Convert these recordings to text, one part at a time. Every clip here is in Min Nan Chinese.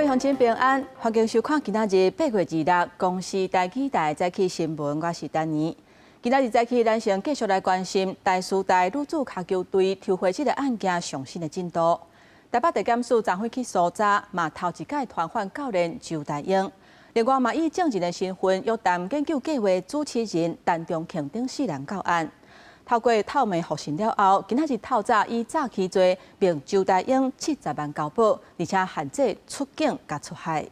鄉親平安，歡迎收看今仔日8月26公視台語台早起新聞，我是丹妮。今仔日早起，咱先繼續來關心台師大女子跤球隊抽血這个案件上新的進度。台北地檢署昨昏去搜查，嘛頭一擺傳喚教練周大英。另外嘛以證人的身份約談研究計畫主持人陳中慶等四人到案。透過透明複審了後，今仔日透早以詐欺罪命周大英70萬交保，而且限制出境佮出海。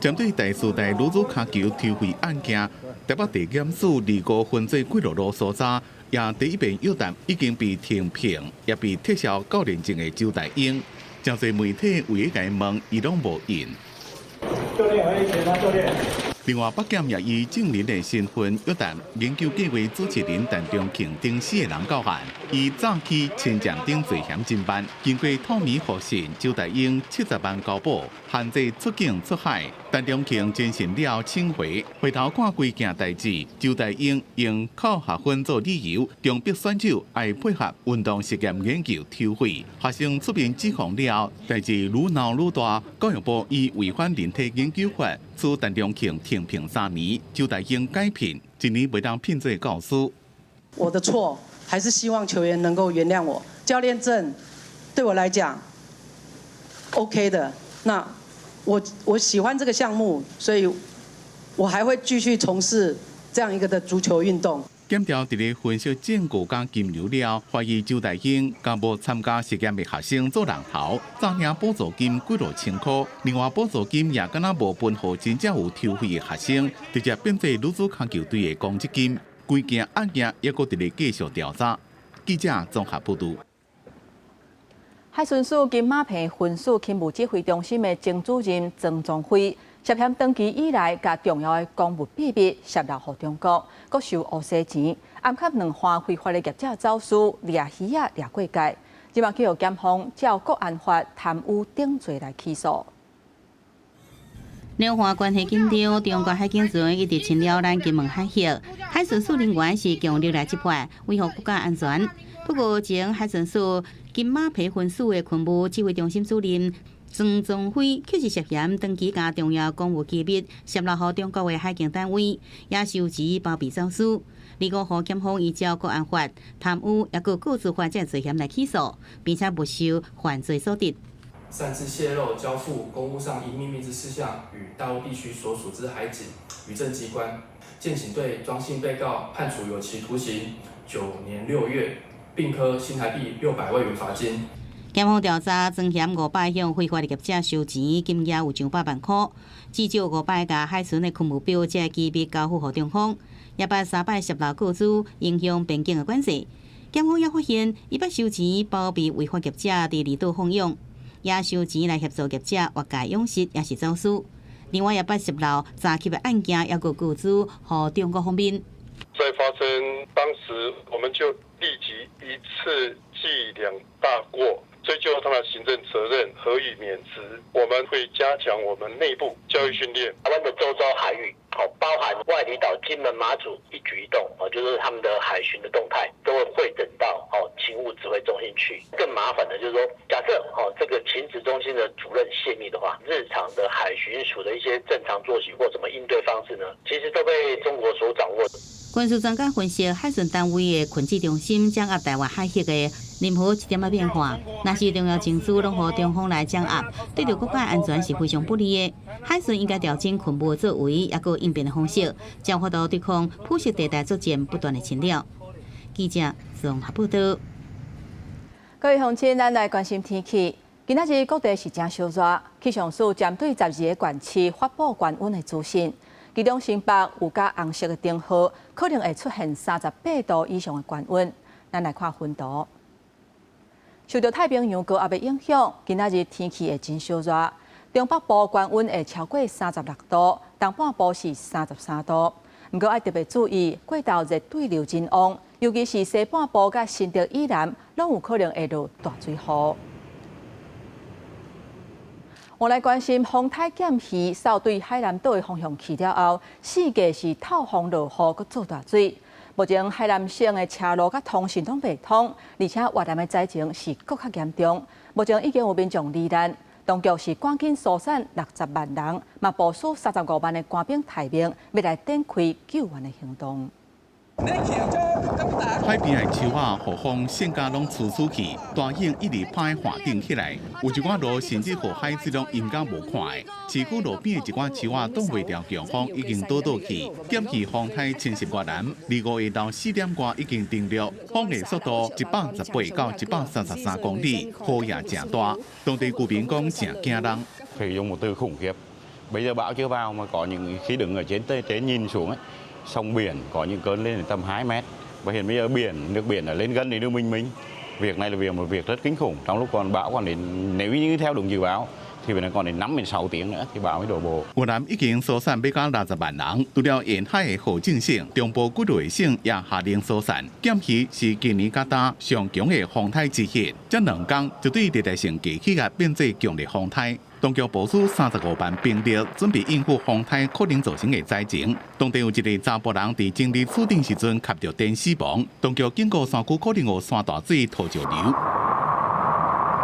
針對台師大女子跤球抽血案件，台北地檢署25分隊幾落路搜查，也第一遍約談已經被停評，也被撤銷教練證的周大英。誠濟媒體為了共伊問，伊攏無應。教練有錢嗎？教練。另外，北檢也以證人的身份約談研究計畫主持人陳中慶等四个人到案，以詐欺、侵佔等罪嫌偵辦。經過透明複審，周大英七十萬交保，限制出境出海。陳中慶偵訊了請回，回頭看規件代誌，周大英用扣學分做理由，強迫選手愛配合運動實驗研究抽血。學生出面指控了，代誌愈鬧愈大，教育部以違反人體研究法，處陳中慶停評3年，周大英解聘，一年袂當聘做教師。我的錯，還是希望球員能夠原諒我。教練證對我來講 OK 的。那我喜歡這個項目，所以我還會繼續從事這樣一個的足球運動。檢調佇咧分析證據佮金流了，懷疑周大英共無參加實驗的學生做人頭，詐領補助金幾落千箍，另外補助金也敢若無分予真正有抽血的學生，直接變做女子跤球隊的公積金。規件案件猶閣佇咧繼續調查。記者綜合報導。海巡署金馬棚分署勤務指揮中心的前主任曾宗輝，涉嫌長期以來共重要的公務秘密洩露予中國，閣收烏西錢，掩蓋兩項非法的業者走私掠魚仔掠過界，這馬去予檢方照國安法貪污等罪來起訴。兩岸關係緊張，中國海警船一直侵擾咱金門海域，海巡署人員是強力來執法，維護國家安全。不過，前海巡署金馬棚分署的勤務指揮中心主任曾宗輝卻是涉嫌長期共重要公務機密洩露予中國的海警單位，也收錢包庇走私。25號檢方依照國安法貪污，抑閣個資法這罪嫌來起訴，並且沒收犯罪所得。擅自洩露交付公務上應秘密之事項，予大陸地區所屬之海警、漁政機關，建請對莊姓被告判處有期徒刑9年6月，並科新台幣600萬元罰金。檢方調查，莊嫌5擺向非法的業者收錢，金額有上百萬箍，至少五擺共海巡的勤務表這機密交付予中方，也捌三擺洩露個資，影響邊境的管制。檢方也發現，伊捌收錢包庇違法業者佇離島放養，也收錢來協助業者越界養殖，抑是走私。另外，也捌洩露詐欺的案件，抑閣個資予中國方面。在發生當時，我們就立即一次記兩大過，追究他的行政責任，核予免職。我們會加強我們內部教育訓練。台灣的周遭海域，包含外離島、金門、馬祖一舉一動，就是他們的海巡的動態，都會彙整到勤務指揮中心去。更麻煩的就是說，假設這個勤指中心的主任洩密的話，日常的海巡署的一些正常作息或怎麼應對方式呢？其實都被中國所掌握。軍事專家分析，海巡單位的群指中心掌握台灣海域的任何一點仔變化，若是重要情資攏予中方來掌握，對著國家安全是非常不利的。海巡應該調整勤務作為，抑閣應變的方式，才有法度對抗灰色地帶作戰不斷的侵擾。記者綜合報道。各位鄉親，咱來關心天氣。今仔日各地是誠燒熱，氣象署針對12個縣市發布高溫的資訊。其中新北有加紅色的燈號，可能會出現38度以上的高溫。咱來看分圖。受著太平洋高壓的影響，今仔日天氣會真燒熱。中北部高溫會超過36度，東半部是33度。毋過愛特別注意，過晝熱對流真旺，尤其是西半部佮新竹以南，攏有可能會落大水雨。我來關心風颱劍魚掃對海南島的方向去了後，四界是透風落雨，閣做大水。目前海南省的車路佮通訊攏袂通，而且越南的災情是閣較嚴重。目前已經有民眾罹難。當局是趕緊疏散60萬人，嘛部署35萬的官兵待命，欲來展開救援的行動。海邊的樹仔，予風扇甲攏吹出去，大湧一直拍岸頂起來，有一寡路甚至予海水攏淹甲無看的。市區路邊的一寡樹仔擋袂牢強風，已經倒倒去。劍魚風颱侵襲越南，25下晝4點外已經登陸，風的速度118到133公里，雨也誠大。當地居民講誠驚人。 Phải dùng một từ khủng khiếp. Bây giờ bão chưa vào mà có những khi đứng ở trên trên nhìn xuống ấy, sóng biển có những cơn lên đến tầm 2 mét. Và hiện bây giờ biển, nước biển ở lên gần đến nước mình mình. Việc này là việc một việc rất kinh khủng. Trong lúc còn bão còn đến, nếu như theo đúng dự báo thì phải còn đến 5 đến 6 tiếng nữa thì bão mới đổ bộ. 越南已經疏散欲到60萬人，除了沿海的河靜省，中部幾個省也下令疏散。劍魚是今年佮今上強的風颱之一，這兩工就對熱帶性低氣壓變做強烈風颱。當局部署35萬兵力，準備應付風颱可能造成的災情。當地有一个查埔人佇整理厝頂時陣吸著電死亡，當局警告山區可能有山大水土石流。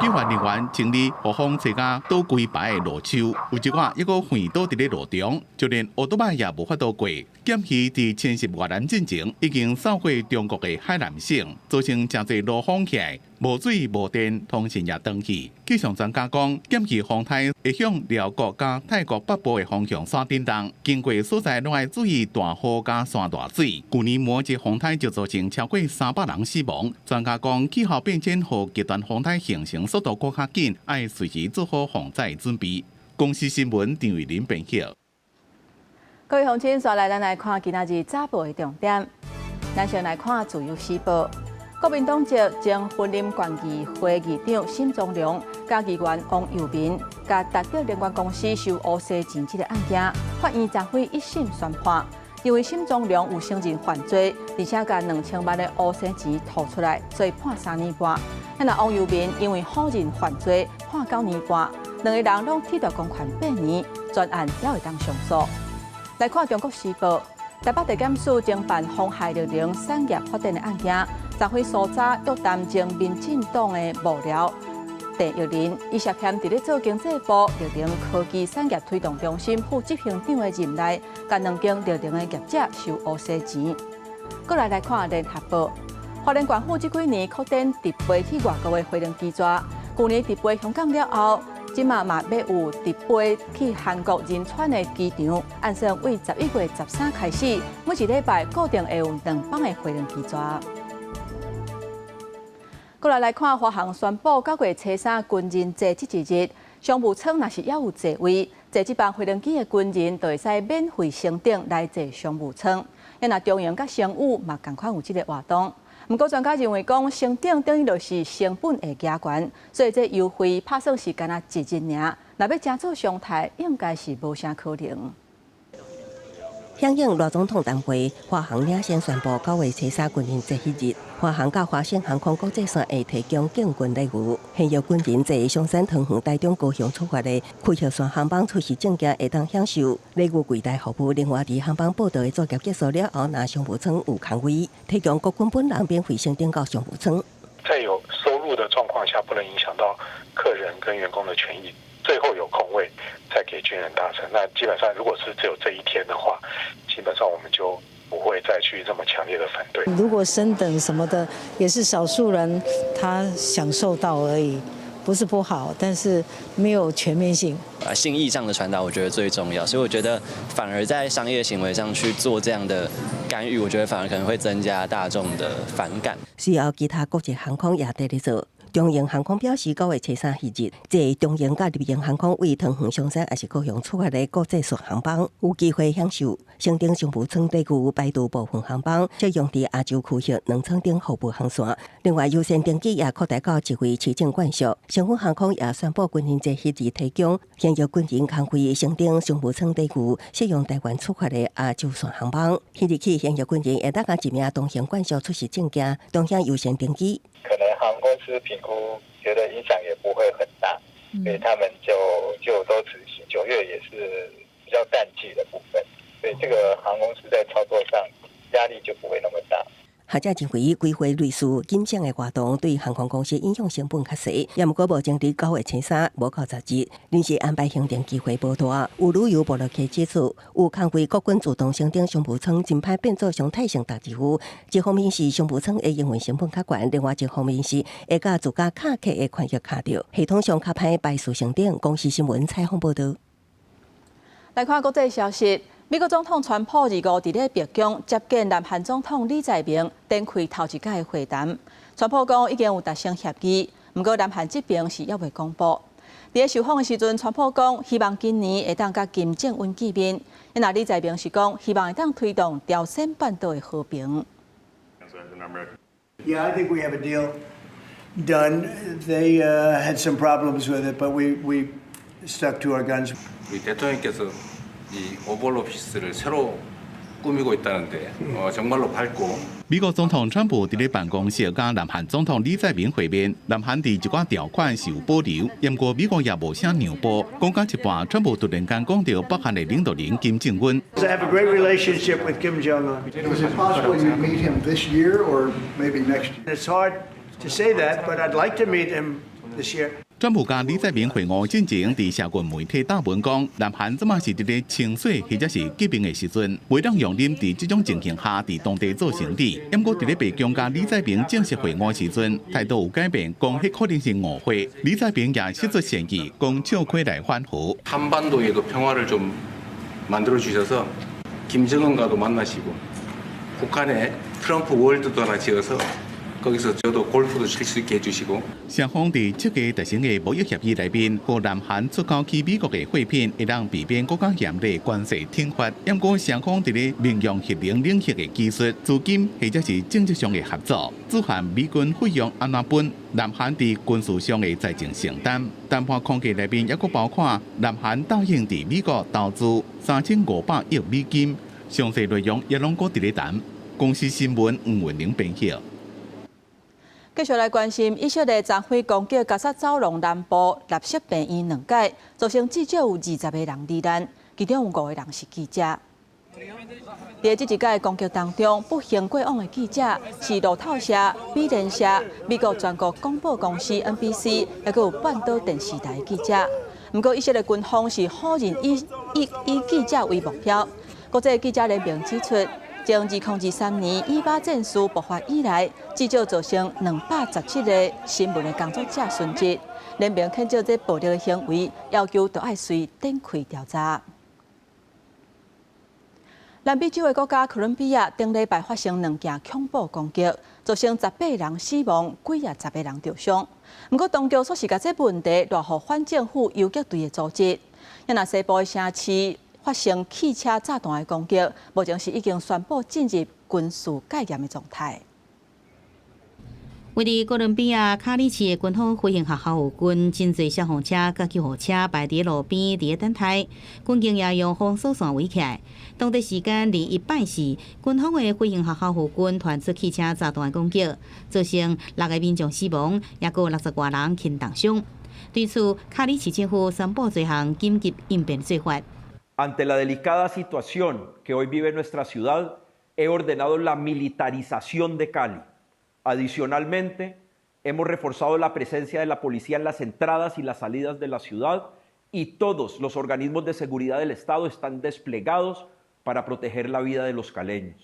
救援人員清理予風吹甲倒規排的路樹，有一寡猶閣橫倒佇咧路中，就連歐多擺也無法度過。劍魚佇侵襲越南進前，已經掃過中國的海南省，造成誠濟路封起來，無水無電，通訊也斷去。氣象專家講，劍魚風颱會向寮國佮泰國北部的方向煞振動，經過所在攏愛注意大雨佮山大水。舊年末這風颱就造成超過300人死亡。專家講，氣候變遷予極端風颱形成速度閣較緊，愛隨時做好防災準備。公視新聞張慧玲編譯。各位鄉親，紲來咱來看今仔日早報的重點。咱先來看《自由時報》，國民黨籍前雲林縣議會議長沈宗良，佮議員王幼民，共達德能源公司收烏西錢這个案件，法院昨昏一審宣判，認為沈宗良有承認犯罪，而且共2000萬的烏西錢吐出來，所以判3年半。那王幼民因為否認犯罪，判9年半，兩个人攏褫奪公權8年，全案猶會當上訴。來看《中國時報》，台北地檢署偵辦鴻海綠能產業發展的案件，昨昏搜查約談前民進黨的幕僚鄭玉玲，伊涉嫌佇咧做經濟部綠能科技產業推動中心副執行長的任內，共兩間綠能的業者收烏西錢。閣來來看《聯合報》，花蓮縣府這幾年擴展直飛去外國的飛輪機座，舊年直飛香港了後，這馬嘛欲有直飛去韓國仁川的機場，按算對11月13開始，每一禮拜固定會有兩班的飛輪機座。閣來來看華航宣布九月初三軍人節這一日，商務艙若是猶有座位，坐這班飛輪機的軍人就會使免費升等來坐商務艙。若長榮佮星宇嘛仝款有這个活動。毋過專家認為講，升等等於就是成本會加懸，所以這優惠拍算是干焦一日爾。若欲誠做常態，應該是無啥可能。響應賴總統談話，華航領先宣布九月初三軍人節彼日，華航佮華盛航空國際線會提供敬軍禮遇，現役軍人坐松山桃園、台中、高雄出發的區域線航班出示證件，會當享受禮遇櫃台服務。另外，佇航班報到的作業結束了後，若商務艙有空位，提供國軍本人免費升等到商務艙。在有收入的狀況下，不能影響到客人跟員工的權益。最後有空位再給軍人搭乘。那基本上，如果是只有這一天的話，基本上我們就不會再去這麼強烈的反對。如果升等什麼的，也是少數人他享受到而已，不是不好，但是沒有全面性。啊，心意上的傳達，我覺得最重要。所以我覺得反而在商業行為上去做這樣的干預，我覺得反而可能會增加大眾的反感。隨後，其他國際航空也佇咧做。長榮航空表示，九月初三彼日，坐長榮佮立榮航空對桃園松山抑是高雄出發的國際線航班，有機會享受升等商務艙待遇，排除部分航班適用佇亞洲區域兩艙頂服務航線。另外，優先登機也擴大到一位市政眷屬。星宇航空也宣布軍人節彼日提供現役軍人空費升等商務艙待遇，適用台灣出發的亞洲線航班。彼日起，現役軍人會當共一名同行眷屬出示證件，同享優先登機。可能航空公司評估覺得影響也不會很大，所以他們就都執行。9月也是比較淡季的部分，所以這個航空公司在操作上壓力就不會那麼大。學者認為，規劃類似金獎的活動對航空公司影響成本較細，也毋過目前佇9月初3無到10日，臨時安排行程機會無大。有旅遊部落客指出，有空位國軍自動升等商務艙真歹變做常態性代誌有，一方面是商務艙的營運成本較懸，另外一方面是會佮自家卡客的權益卡著，系統上較歹排除升等。公視新聞採訪報導。來看國際消息，美國總統川普25佇咧白宮接見南韓總統李在明，展開頭一擺的會談。川普講已經有達成協議，毋過南韓這邊是猶未公布。佇咧受訪的時陣，川普講希望今年會當佮金正恩見面。若李在明是講希望會當推動朝鮮半島的和平。 Yeah, I think we have a deal done. They had some problems with it, but we stuck to our guns. 우리 대통령께서 이 Oval Office를 새로 꾸미고 있다는데 정말로 밝고 美國總統川普佇咧辦公室佮南韓總統李在明會面，南韓佇一寡條款是有保留，毋過美國也無啥讓步。講到一半，川普突然間講著北韓的領導人金正恩。 I have a great relationship with Kim Jong Un. Is it possible you'd meet him this year or maybe next year? It's hard to say that, but I'd like to meet him this year. 川普佮李在明會晤進前，佇社群媒體貼文講，南韓這馬是佇咧清洗或者是革命的時陣，袂當容忍佇這種情形下佇當地做生意。毋過佇咧白宮佮李在明正式會晤時陣，態度有改變，講彼可能是誤會。李在明也釋出善意，講笑虧來緩和。 한반도에도 평화를 좀 만들어 주셔서 김정은과도 만나시고 북한에 트럼프 월드도 하나 지어서 거기서 저도 골프도 칠 수 있게 해주시고 雙方佇設計達成的貿易協議內面，予南韓出口去美國的貨品會當避免閣較嚴厲關稅懲罰。毋過雙方佇咧民用核能領域的技術、資金或者是政治上的合作，駐韓美軍費用按怎分？南韓佇軍事上的財政承擔，談判框架內面猶閣包括南韓答應佇美國投資3500億美金，詳細內容也攏閣佇咧談。公視新聞吳文玲編譯。繼續來關心以色列昨昏攻擊加薩走廊南部納瑟病院兩擺，造成至少有20個人罹難，其中有五個人是記者。佇這一擺攻擊當中，不幸過往的記者是路透社、美聯社、美國全國廣播公司 NBC，猶閣有半島電視台的記者。毋過以色列軍方是否認以記者為目標。國際記者聯盟指出，從2023年以巴戰事爆發以來，至少造成217個新聞的工作者殉職。聯盟譴責這暴力的行為，要求著愛隨展開調查。南美洲的國家哥倫比亞頂禮拜發生兩件恐怖攻擊，造成18人死亡，幾仔十个人著傷。毋過當局煞是共這問題賴予反政府游擊隊的組織。若西部的城市發生汽車炸彈的攻擊，目前是已經宣布進入軍事戒嚴的狀態。位佇哥倫比亞卡里市的軍方飛行學校附近，真濟消防車佮救護車排佇路邊，佇咧等待。軍警也用封鎖線圍起來。當地時間21拜四，軍方的飛行學校附近傳出汽車炸彈攻擊，造成六个民眾死亡，猶閣有60外人輕重傷。對此，卡里市政府宣布這項緊急應變做法。 Ante la delicada situación que hoy vive nuestra ciudad, he ordenado la militarización de Cali. Adicionalmente, hemos reforzado la presencia de la policía en las entradas y las salidas de la ciudad y todos los organismos de seguridad del Estado están desplegados para proteger la vida de los caleños.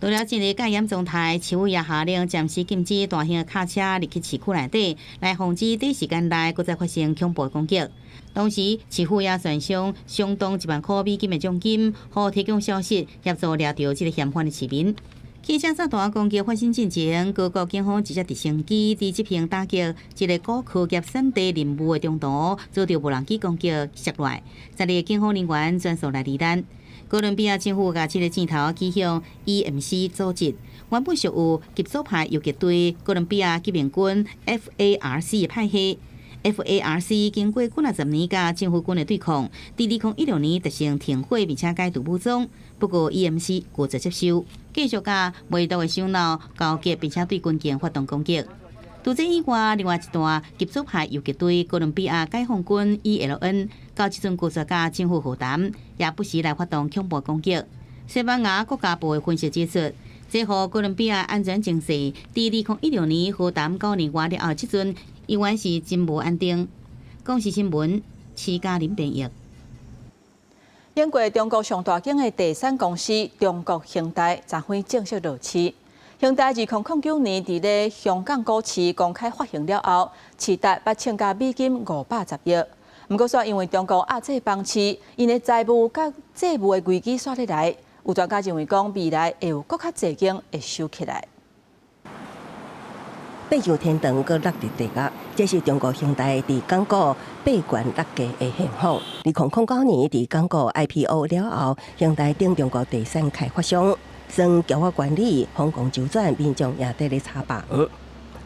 除了進入戒嚴狀態，市府也下令暫時禁止大型卡車入去市區內底，來防止短時間內閣再發生恐怖攻擊。同時，市府也懸賞相當1萬箍美金的獎金，予提供消息協助掠著這个嫌犯的市民。汽車炸彈攻擊發生進前，各國警方一隻直升機佇執行打擊一个高科技產地任務的中途，遭著無人機攻擊摔落來，12个警方人員全數來罹難。哥倫比亞政府共這个箭頭指向 EMC 組織，原本屬於極左派游擊隊哥倫比亞革命軍 FARC 的派系。FARC 經過幾若十年佮政府軍的對抗，佇2016年達成停火，並且解除武裝。不過 EMC 拒絕接受，繼續佮賣毒的首腦勾結，並且對軍警發動攻擊。除這以外，另外一大極左派游擊隊哥倫比亞解放軍 ELN，到這陣拒絕佮政府和談，也不時來發動恐怖攻擊。西班牙國家報的分析指出，這予哥倫比亞安全情勢，佇2016年和談九年外了後，這陣依然是真無安定。公視新聞，徐嘉玲編譯。英國中國上大間的地產公司中國恆大昨昏正式落市。恆大2009年佇咧香港股市公開發行了後，市值捌衝到美金510億。毋過煞因為中國壓制房市，𪜶的財務佮債務的危機煞咧來。有專家認為講，未來會有閣較濟間會收起來。爬上天堂，閣落佇地獄，這是中國恆大佇港股八懸六價的現況。2009年佇港股 IPO 了後，恆大等中國地產開發商，算橋仔管理、瘋狂周轉，民眾也佇咧炒房。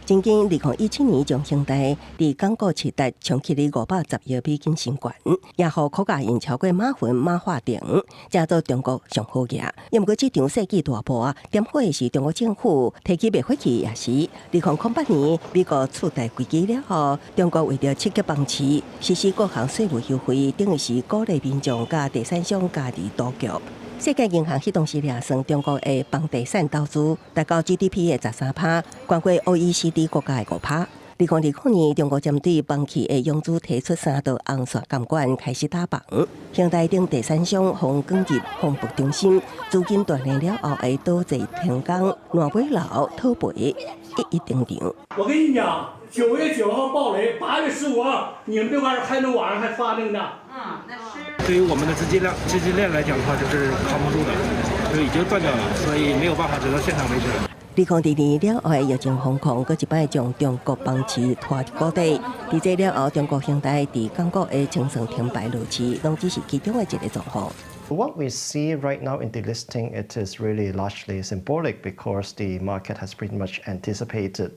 曾經2017年將恆大佇港股市值衝起哩510億美金新懸，也予股價贏超過馬雲馬化騰，成做中國上好額。毋過這場世紀大波點火的是中國政府提起袂火去，也是2008年美國次貸危機了後，中國為著刺激房市，實施各項稅務優惠，等於是鼓勵民眾佮地產商加入賭局。世界銀行彼當時掠算中國的房地產投資達到 GDP 的13趴，懸過 OECD 國家的5趴。2020年，中國針對房企的融資提出三道紅線監管，開始打房。恆大等地產商予捲入風暴中心，資金斷鏈了後會導致停工、爛尾樓、討賠一一登場。我跟你講，9月9號爆雷，8月15號你們這塊還能網上還發那個呢？嗯，那是。對於我們的資金鏈來講的話，就是扛不住的，就已經斷掉了，所以沒有辦法，只能現場維持。2022年了後，疫情封控，閣一擺將中國房市拖入谷底。佇這了後，中國恆大佇港股的清算停牌落市，攏只是其中的一個狀況。 What we see right now in the listing, it is really largely symbolic because the market has pretty much anticipated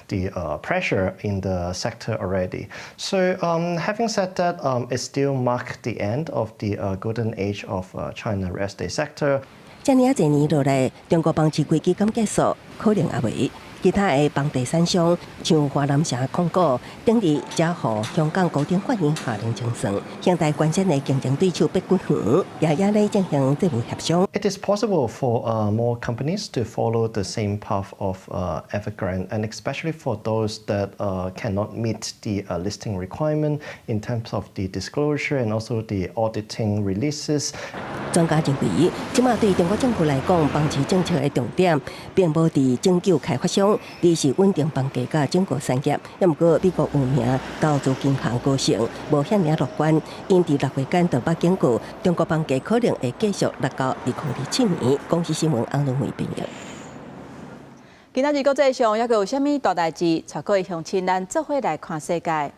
the pressure in the sector already. So having said that, it still marked the end of the golden age of China real estate sector. 遮爾仔濟年落來，中國房市危機敢結束？可能猶未。其他的房地產商，像華南城控股，等佇才予香港高等法院下令清算。恆大關鍵的競爭對手碧桂園，也也咧進行債務協商。 It is possible for more companies to follow the same path of Evergrande, and especially for those that cannot meet the listing requirement in terms of the disclosure and also the auditing releases. 專家認為，這馬對中國政府來講，房市政策的重點並無佇拯救開發商，而是穩定房價佮整個產業。毋過，美國有名投資銀行高盛無遐爾樂觀，𪜶佇6月間就捌警告，中國房價可能會繼續落到2027年。公視新聞翁倫慧編譯。今仔日國際上猶閣有啥物大代誌？帶各位鄉親，咱做伙來看世界。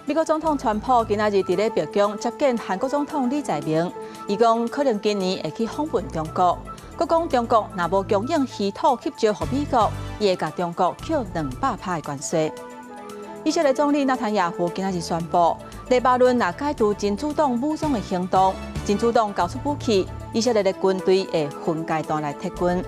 美國總統川普今仔日佇咧白宮接見韓國總統李在明，伊講可能今年會去訪問中國。閣講中國若無供應稀土去招予美國，伊會共中國扣200趴的關稅。以色列總理納坦雅胡今仔日宣布，黎巴嫩若解除真主黨武裝的行動，真主黨交出武器，以色列的軍隊會分階段來撤軍。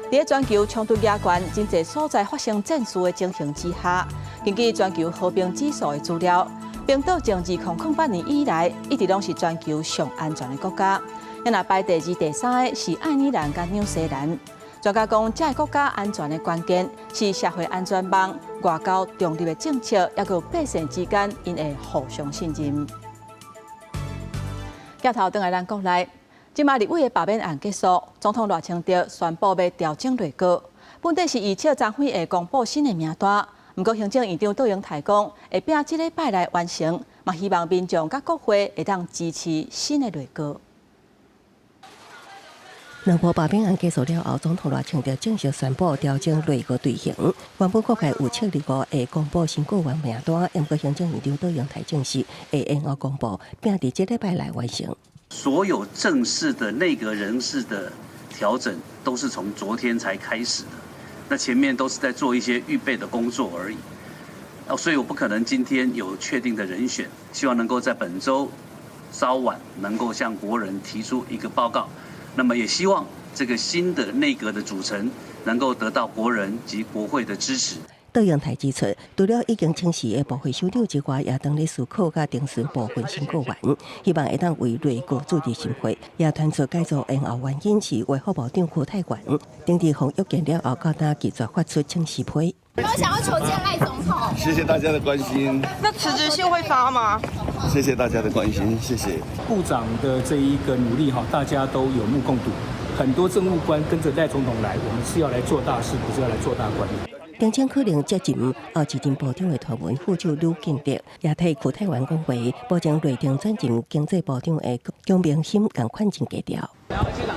佇咧全球衝突嚴懸、真濟所在發生戰事的情形之下，根據全球和平指數的資料，冰島自2008年以來，一直攏是全球上安全的國家。若排第二、第三个是愛爾蘭佮紐西蘭。專家講，這个國家安全的關鍵是社會安全網、外交中立的政策，猶閣百姓之間𪜶會互相信任。鏡頭轉來咱國內，這馬立委的罷免案結束，總統賴清德宣布欲調整內閣，本底是預測昨昏會公布新的名單，毋過行政院長卓榮泰講，會拼這禮拜內完成，嘛希望民眾佮國會會當支持新的內閣。兩波罷免案結束了後，總統賴清德正式宣布調整內閣隊形。原本國會預測25會公布新閣員名單，毋過行政院長卓榮泰證實會延後公布，並佇這禮拜內完成。所有正式的內閣人事的調整都是從昨天才開始的，那前面都是在做一些預備的工作而已。所以我不可能今天有確定的人選，希望能夠在本週稍晚能夠向國人提出一個報告。那麼也希望這個新的內閣的組成能夠得到國人及國會的支持。卓榮泰指出，除了已經請辭的部會首長之外，也當咧思考佮徵詢部分新閣員，希望會當為內閣注入心血。也傳出改組延後原因是衛福部長邱泰源，頂佇予約見了後，到今拒絕發出請辭批。我想要求見賴總統。謝謝大家的關心。那辭職信會發嗎？謝謝大家的關心，謝謝。部長的這一個努力哈，大家都有目共睹。很多政務官跟着賴總統來，我們是要來做大事，不是要來做大官。並且可能接任後一任部長的傳聞副手呂建德也替邱泰源講話，保證內定轉任經濟部長的蔣明心仝款真低調。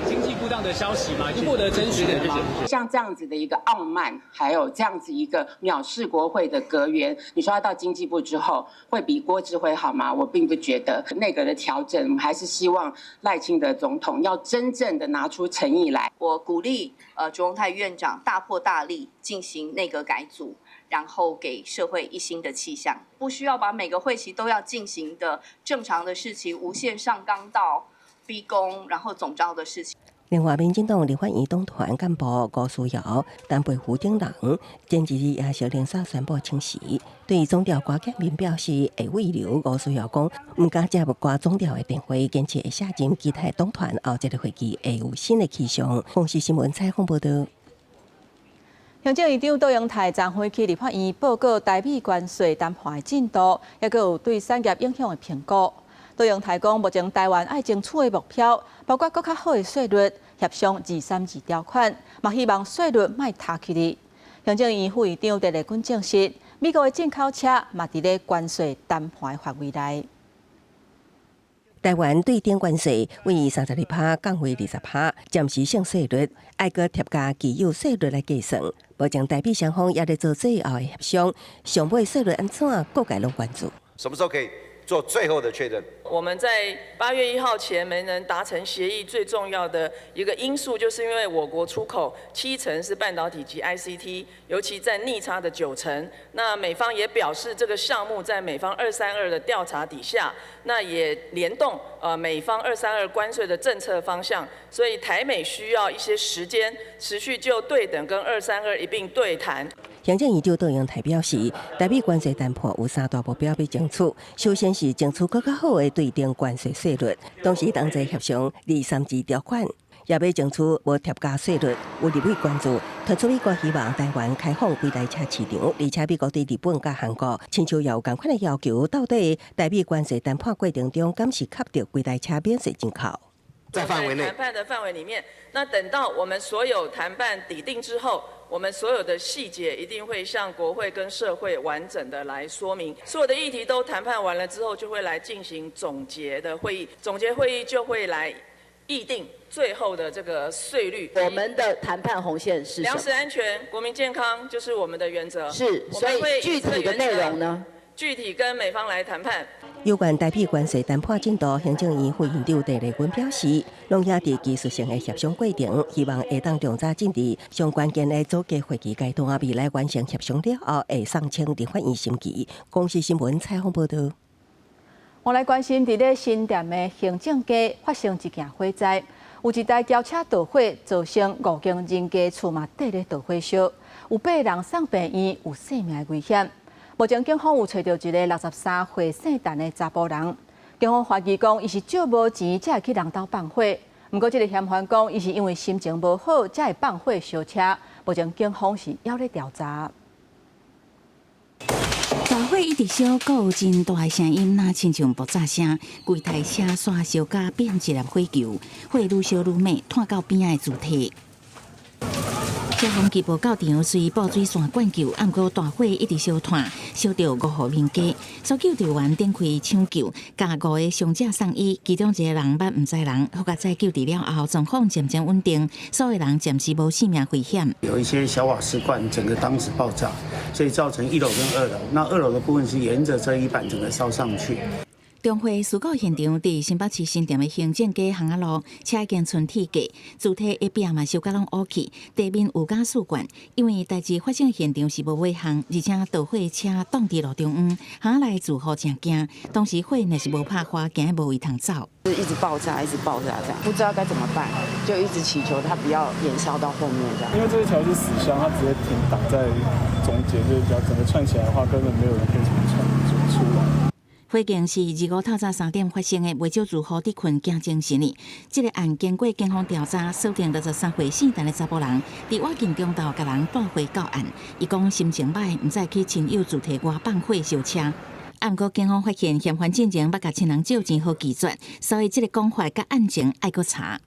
經濟部長的消息嘛，已經獲得證實了嗎？像這樣子的一個傲慢，還有這樣子一個藐視國會的閣員，你說他到經濟部之後會比郭智輝好嗎？我並不覺得。內閣的調整，我們還是希望賴清德總統要真正的拿出誠意來。我鼓勵卓榮泰院長大破大立進行內閣改組，然後給社會一新的氣象，不需要把每個會期都要進行的正常的事情無限上綱到逼宮，然後總召的事情。另外，民進黨立法院黨團幹部吳思瑤、陳培福等人，前一日也是連續宣布請辭。對總調郭建民表示會慰留，吳思瑤講毋敢接郭總調的電話，堅持會卸任，期待黨團後一个會期會有新的氣象。公視新聞採訪報導。行政院長卓榮泰昨昏去立法院報告台美關稅談判的進度，抑閣有對產業影響的評估。卓榮泰講，目前台灣愛爭取的目標，包括閣較好的稅率、協商232條款，嘛希望稅率莫塌起去。行政院副院長鄭麗君證實，美國的進口車嘛佇咧關稅談判的範圍內。台灣對等關稅為32%降為20%，暫時性稅率愛閣疊加既有稅率來計算。目前台美雙方也咧做最後的協商，上尾稅率按怎，各界攏關注。什麼時候可以做最後的確認？我們在8月1號前沒能達成協議，最重要的一個因素，就是因為我國出口7成是半導體及 ICT，尤其佔逆差的9成。那美方也表示，這個項目在美方232的調查底下，那也聯動美方二三二關稅的政策方向，所以台美需要一些時間，持續就對等跟二三二一併對談。行政院長卓榮泰表示，台美關稅談判有三大目標欲爭取，首先是爭取閣較好的對等關稅稅率，同時同齊協商232條款，也欲爭取無疊加稅率。有立委關注，提出美國希望台灣開放規台車市場，而且美國對日本佮韓國，親像也有仝款的要求，到底台美關稅談判過程中，敢是合著規台車免稅進口？在範圍內談判的範圍裡面，那等到我們所有談判底定之後，我們所有的細節一定會向國會跟社會完整的來說明。所有的議題都談判完了之後，就會來進行總結的會議。總結會議就會來議定最後的這個稅率。我們的談判紅線是糧食安全、國民健康，就是我們的原則。是，所以具體的內容呢？具體跟美方來談判。有關台美關稅談判進度，行政院副院長鄭麗君表示，攏猶佇技術性的協商過程，希望會當盡早進入上關鍵的組閣會議階段，未來完成協商了後，會送請立法院審議。公視新聞採訪報導。我來關心，佇咧新店的行政街發生一件火災，有一台轎車著火，造成五間人家厝嘛綴咧著火燒，有八个人送病院，有性命的危險。目前警方有揣著一个63歲姓陳的查埔人，警方懷疑講伊是借無錢才會去人兜放火。毋過這个嫌犯講，伊是因為心情無好才會放火燒車。目前警方是猶咧調查。大火一直燒，閣有真大的聲音，若親像爆炸聲，規台車煞燒甲變一粒火球，火愈燒愈猛，湠到邊仔的柱體。消防機無到場，隨布水線灌救，毋過大火一直燒湠，燒著五戶民家。搜救隊員展開搶救，共五个傷者送醫，其中一个人捌毋知人，好佳哉救治了後，狀況漸漸穩定，所有人暫時無性命危險。有一些小瓦斯罐，整個當時爆炸，所以造成一樓跟二樓。那二樓的部分是沿着這一板整個燒上去。中火事故現場佇新北市新店的行政街巷仔路，車已經賰鐵架，主體的壁嘛燒甲攏烏去，地面有甲四罐。因為代誌發生的現場是無尾巷，而且著火車擋佇路中央，巷仔內住戶誠驚。當時火若是無拍花，驚無位通走。一直爆炸，一直爆炸，這樣不知道該怎麼辦，就一直祈求它不要延燒到後面這樣。因為這一條是死巷，它直接停擋在中間，就是只要整個串起來的話，根本沒有人可以從串出來。火警是25透早3點發生的，袂少住戶佇睏驚精神呢。這個案經過警方調查，鎖定63歲姓陳的查埔人，佇晚近中晝共人報火到案。伊講心情䆀，毋知去親友住提外放火燒車。啊，毋過警方發現嫌犯進前捌共親人借錢予拒絕，所以這個講法佮案情愛閣查。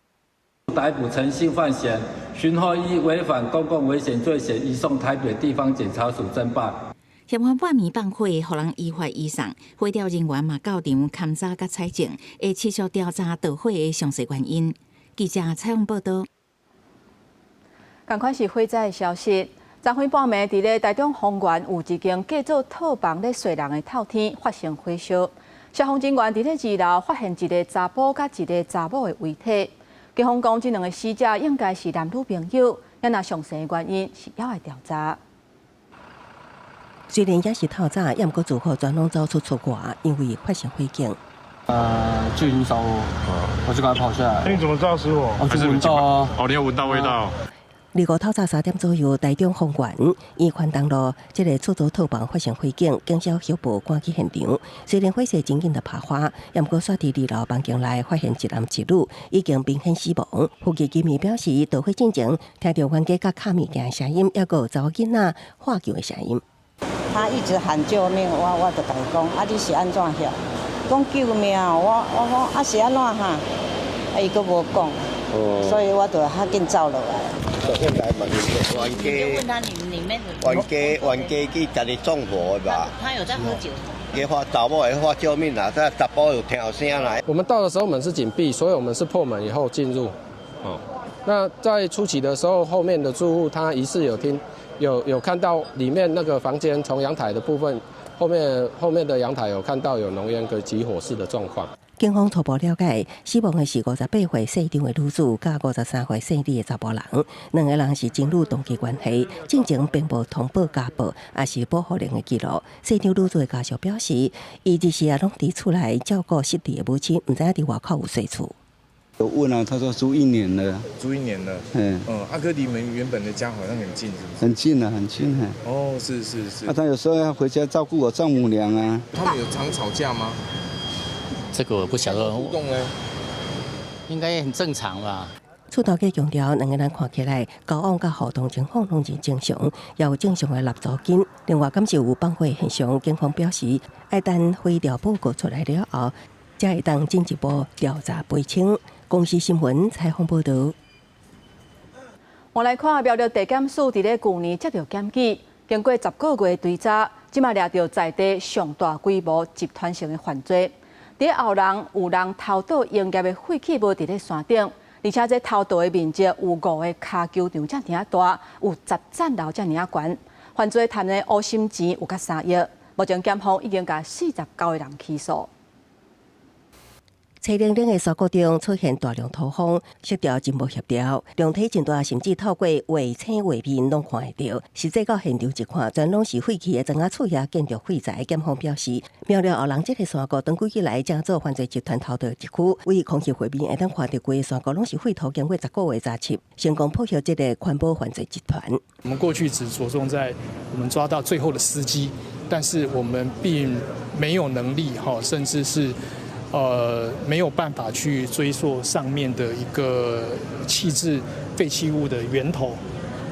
逮捕陳姓犯嫌，尋獲依違反公共危險罪嫌移送台北地方檢察署偵辦。嫌犯半暝放火，予人依法移送。火調人員嘛到場勘查佮採證，會持續調查導火的詳細原因。記者採訪報導。仝款是火災的消息。昨昏半暝，佇咧台中豐原有一間改做套房咧睡人的透天發生火燒，消防人員佇咧二樓發現一個查埔佮一個查某的遺體。警方講，這兩个死者應該是男女朋友，猶若詳細的原因是猶愛調查。雖然也是透早，猶毋過住戶全攏走出厝外，因為發生火警。就已經燒火，我就趕快跑下來。那你怎麼知道失火？我就聞到啊。哦，你有聞到味道。25透早3點左右，台中豐原伊寬東路這个出租套房發生火警，警消協報趕去現場。雖然火勢真緊就拍花，猶毋過煞佇二樓房間內發現一男一女已經明顯死亡。附近居民表示，著火進前聽著冤家佮敲物件的聲音，猶閣有查某囡仔喊救的聲音。他一直喊救命，我就共伊講，啊你是按怎曉？講救命，我講啊是按怎哈？啊伊閣無講，所以我就較緊走落來。應該問冤家，冤家冤家去家己縱火的吧？他有在喝酒。伊喊查某會喊救命啦，這查埔有聽有聲來。我們到的時候門是緊閉，所以我們是破門以後進入。哦，那在初期的時候，後面的住戶他疑似有聽。有看到裡面那個房間，從陽台的部分，後面的陽台有看到有濃煙跟起火勢的狀況。警方初步了解，死亡的是58歲姓張的女子，佮53歲姓李的查埔人，兩个人是情侶同居關係，進前並無通報家暴，抑是保護令的記錄。姓張女子的家屬表示，伊日時啊攏佇厝內照顧失智的母親，毋知影佇外口有洗厝。有問啊，他說住一年了。住一年了。嗯。嗯，阿哥離你們原本的家好像很近，是不是？很近啊，很近啊。哦，是是是。啊，他有時候要回家照顧我丈母娘啊。他們有常吵架嗎？這個我不曉得。互動呢？應該很正常吧。厝頭家強調，兩个人看起來交往佮互動情況攏真正常，也有正常的納租金。另外，敢是有放火現象，警方表示，愛等火調報告出來了後，才會當進一步調查釐清。公視新聞採訪報導。我來看苗栗地檢署佇咧舊年接著檢舉，經過10個月追查，這馬掠著在地上大規模集團性的犯罪。佇後人有人偷倒營業的廢棄物佇咧山頂，而且這偷盜的面積有5個跤球場遮爾大，有10層樓遮爾懸。犯罪貪的烏心錢有較3億，目前檢方已經共49個人起訴。青零零的山谷中出現大量土方，色調真無協調，量體真大，甚至透過衛星畫面攏看會著。實際到現場一看，全攏是廢棄的磚仔厝遐建築廢材。檢方表示，苗栗後人這個山谷長久以來正做犯罪集團偷盜一區，為空氣畫面會當看著規个山谷攏是廢土，經過10個月查緝，成功破獲這個環保犯罪集團。我們過去只著重在我們抓到最後的司機，但是我們並沒有能力，甚至是沒有辦法去追溯上面的一個棄置廢棄物的源頭，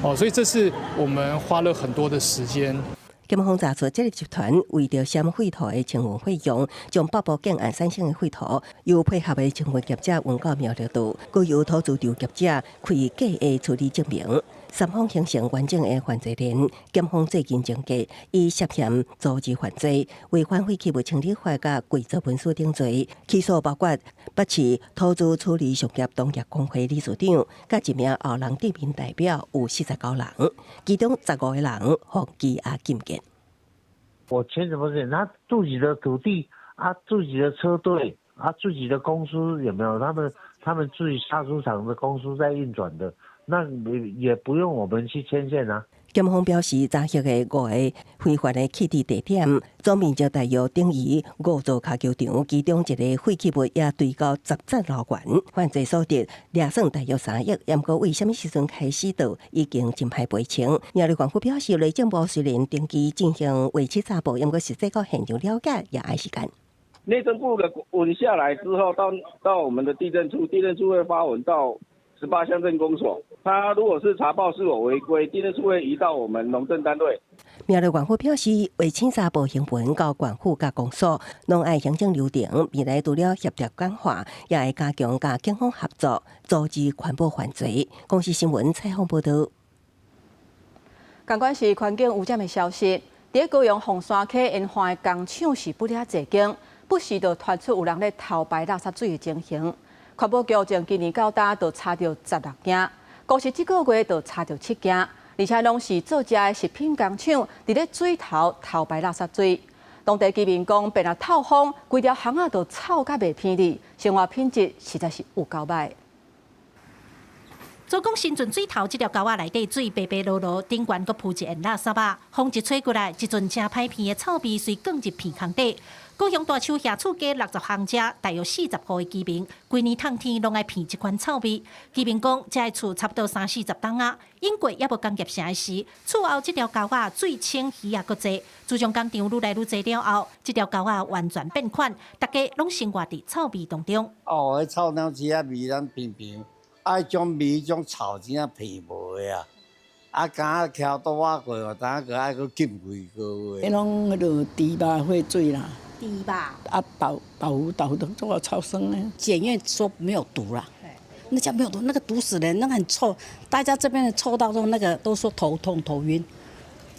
哦，所以這是我們花了很多的時間。檢方查出這个集團為著銷廢土的清運費用，將北部建案產生的廢土，由配合的清運業者運到苗栗島，閣由土資場業者開假的處理證明，三方形成完整的犯罪鏈。檢方最近偵計，以涉嫌組織犯罪、違反廢棄物清理法佮偽造文書等罪，起訴包括北市土資處理商業同業公會理事長，佮一名後人地民代表，有49人，其中15個人予羈押禁見。我簽什麼字？他自己的土地啊，自己的車隊，啊，自己的公司有沒有？他們自己殺豬場的公司在運轉的，那也不用我們去牽線啊。檢方表示，查獲的五個非法的棄置地點，總面積大約等於五座跤球場，其中一個廢棄物也堆到10層樓懸。犯罪所得掠算大約3億，毋過為啥物時陣開始就已經真歹釐清。苗栗縣府表示，內政部雖然定期進行衛生查報，毋過實際到現場了解也愛時間。內政部的文下來之後，到我們的地政處，地政處會發文到18鄉鎮公所，他如果是查報是否違規，地政處會移到我們農政單位。苗栗縣府表示，衛生查報行文到縣府佮公所，攏愛行政流程，未來除了協調簡化，也會加強佮警方合作，阻止環保犯罪。公視新聞採訪報導。仝款是環境污染的消息，佇高雄鳳山溪沿岸的工廠是不了濟間，不時就傳出有人咧偷排垃圾水的情形。環保局從今年到今就查著16件，光是這個月就查著七件，而且攏是做食的食品工廠佇咧水頭偷排垃圾水。當地居民講，變啊透風，規條巷仔都臭甲袂鼻哩，生活品質實在是有夠䆀。做工新圳水頭這條溝仔內底水白白濁濁，頂懸閣鋪一層垃圾仔，風一吹過來，一陣誠歹鼻的臭味隨捲入鼻孔底。高雄大樹下厝街60巷遮，大約40戶的居民，規年冬天攏愛鼻這款臭味。居民講，這个厝差不多三四十冬仔，永過猶無工業城的時，厝後這條溝仔水清魚也閣濟。自從工廠愈來愈濟了後，這條溝仔完全變款，大家攏生活佇臭味當中。哦，彼臭鳥鼠仔味，咱平平，啊，彼種味，彼種臭真正鼻無的啊！啊，敢若徛倒仔過，有當閣愛閣浸幾個月。彼攏彼落豬肉廢水啦。豬肉。啊，豆腐都做超酸的。檢驗說沒有毒啦，那叫沒有毒，那個毒死人，那個很臭，大家這邊的臭到說那個都說頭痛頭暈。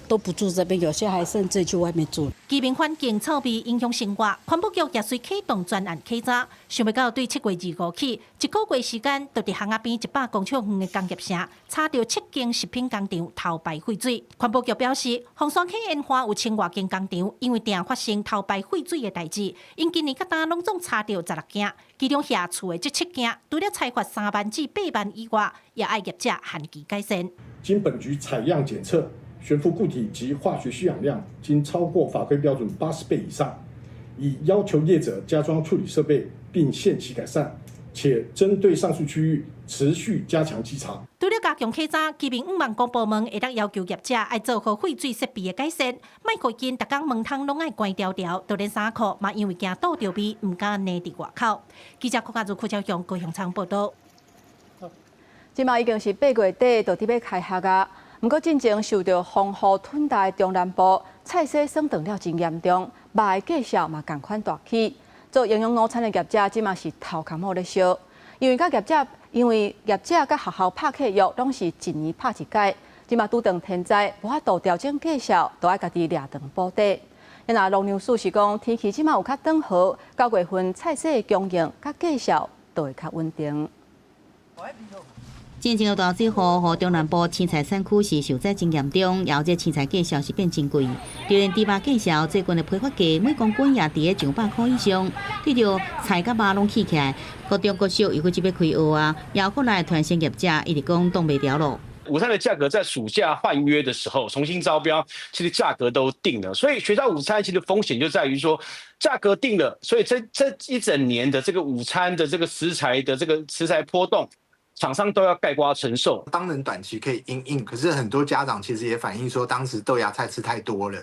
都不住這邊，有些還甚至去外面住。居民反映臭味影響生活，環保局也隨啟動專案稽查。想袂到對7月25起，一個月時間，就佇巷仔邊100公尺遠的工業城，查著七間食品工廠偷排廢水。環保局表示，鳳山溪沿岸有千外間工廠，因為定發生偷排廢水的代誌，𪜶今年到今攏總查著16件，其中遐厝的這七件，除了裁罰3萬至8萬以外，也愛業者限期改善。經本局採樣檢測，懸浮固體及化學需氧量均超過法規標準80倍以上，已要求業者加裝處理設備並限期改善，且針對上述區域持續加強稽查。除了加強稽查，居民向望公部門會當要求業者愛做好廢水設備的改善，莫予𪜶逐工門窗攏愛關牢牢，就連衫褲嘛因為驚倒著味，毋敢晾佇外口。記者郭家如、柯超雄、高雄倉報道。這馬已經是8月底，就佇欲開學啊。毋過進前受著風雨吞大中南部菜市損斷了真嚴重，肉的價數嘛仝款大起。做營養午餐的業者，這馬是頭殼某咧燒，因為業者佮學校拍契約，攏是一年拍一擺。這馬拄著天災，無法度調整價數，都愛家己掠長補底。若農糧署是講，天氣這馬有較轉好，9月份菜市的供應佮價數都會較穩定。進前的大水禍，予中南部青菜產區是受災真嚴重，然後這青菜價數是變真貴。就連豬肉價數最近的批發價每公斤也佇咧200箍以上。對著菜佮肉攏起起來，國中國小又閣這欲開學啊，猶閣來團膳業者一直講擋袂牢囉。午餐的價格在暑假換約的時候重新招標，其實價格都定了，所以學校午餐其實風險就在於說價格定了，所以這一整年的這個午餐的這個食材的這個食材波動，廠商都要概括承受。當然短期可以因應，可是很多家長其實也反映說，當時豆芽菜吃太多了。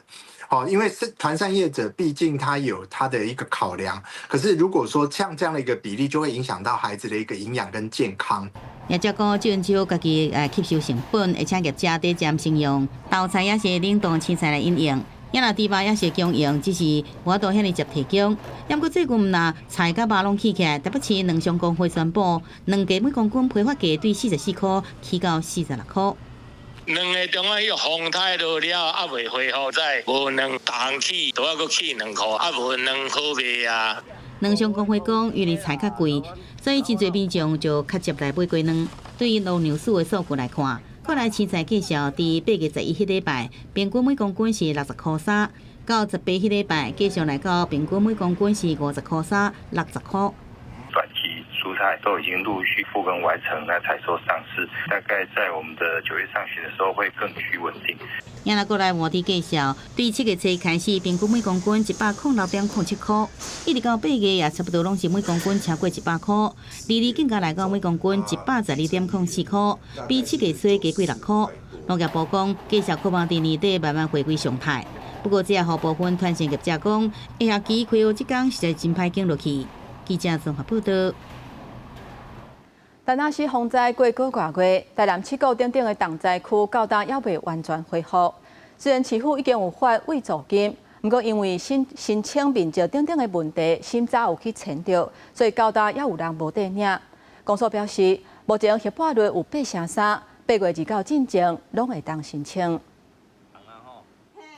好，因為是團膳業者，畢竟他有他的一個考量。可是如果說像這樣的一個比例，就會影響到孩子的一個營養跟健康。業者講，政府家己吸收成本，而且業者底針先用豆菜抑是冷凍青菜來因應。也若豬肉抑是供應，只是無法度遐爾捷提供。毋過最近毋若菜佮肉攏起起來，台北市糧商公會宣布，卵雞每公斤批發價對44箍起到46箍。兩個中間彼個風颱落了，猶未恢復在，無卵逐項起都猶閣起2箍，啊無卵好賣啊。糧商公會講，因為菜較貴，所以真濟民眾就較捷來買雞卵。對於農糧署的數據來看，國內青菜價數佇8月11彼禮拜，平均每公斤是60箍3，到18彼禮拜，繼續來到平均每公斤是50.3塊、60塊。短期蔬菜都已經陸續復耕完成，來採收上市，大概在我們的9月上旬的時候會更趨穩定。也來過來換啲介紹，對7月初開始，平均每公斤106.07塊，一直到8月也差不多攏是每公斤超過100塊。利率更加來到每公斤112.04塊，比7月初加過6塊。農業部講，繼續渴望佇年底慢慢回歸常態。不過，這也予部分團膳業者講，下學期開學這工實在真歹揀落去。記者綜合報道。田納西風災過個外月，台南七股等等的重災區到今猶未完全恢復。雖然市府已經有發慰助金，毋過因為申請面積等等的問題，審查有去延著，所以到今猶有人無得領。公所表示，目前核破率有8.3%，8月29進前攏會當申請。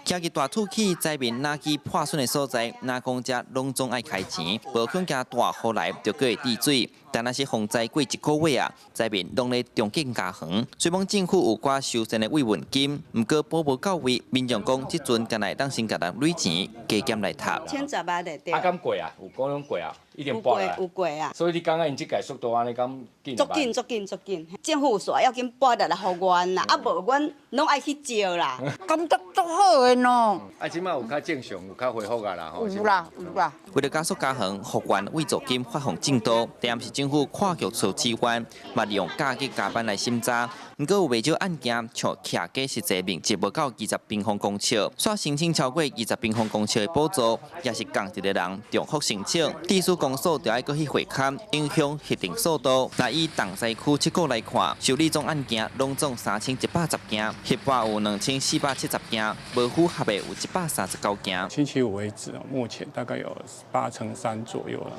行入大土起，災民垃圾破損的所在，若講遮攏總愛開錢，無可能驚大雨來就閣會滴水。但若是風災過一個月啊，災民攏咧重建家園。雖講政府有掛修繕的慰問金，毋過補無到位。民眾講，這陣敢若會當先共人累錢，加減來貼。千十萬的對。啊，敢過啊？有講攏過啊？一定撥有過啊。所以你感覺𪜶這屆速度按呢敢緊？足緊足緊足緊，政府煞要緊撥落來予阮啦，啊無阮攏愛去借啦。感覺足好的喏。啊，這擺有較正常，有較恢復啊啦吼。有啦有啦。為了加速家園復原慰助金發放進度，台南市政府跨局處支援，嘛利用假日加班來審查。毋過有袂少案件，像徛家實際面積無夠20平方公尺，煞申請超過20平方公尺的補助，也是仝一个人重複申請。地市公所就愛閣去會勘，影響核定速度。若以重災區七股來看，受理總案件攏總3110件，核撥有2470件，無符合的有139件。星期五為止，目前大概有83%左右了。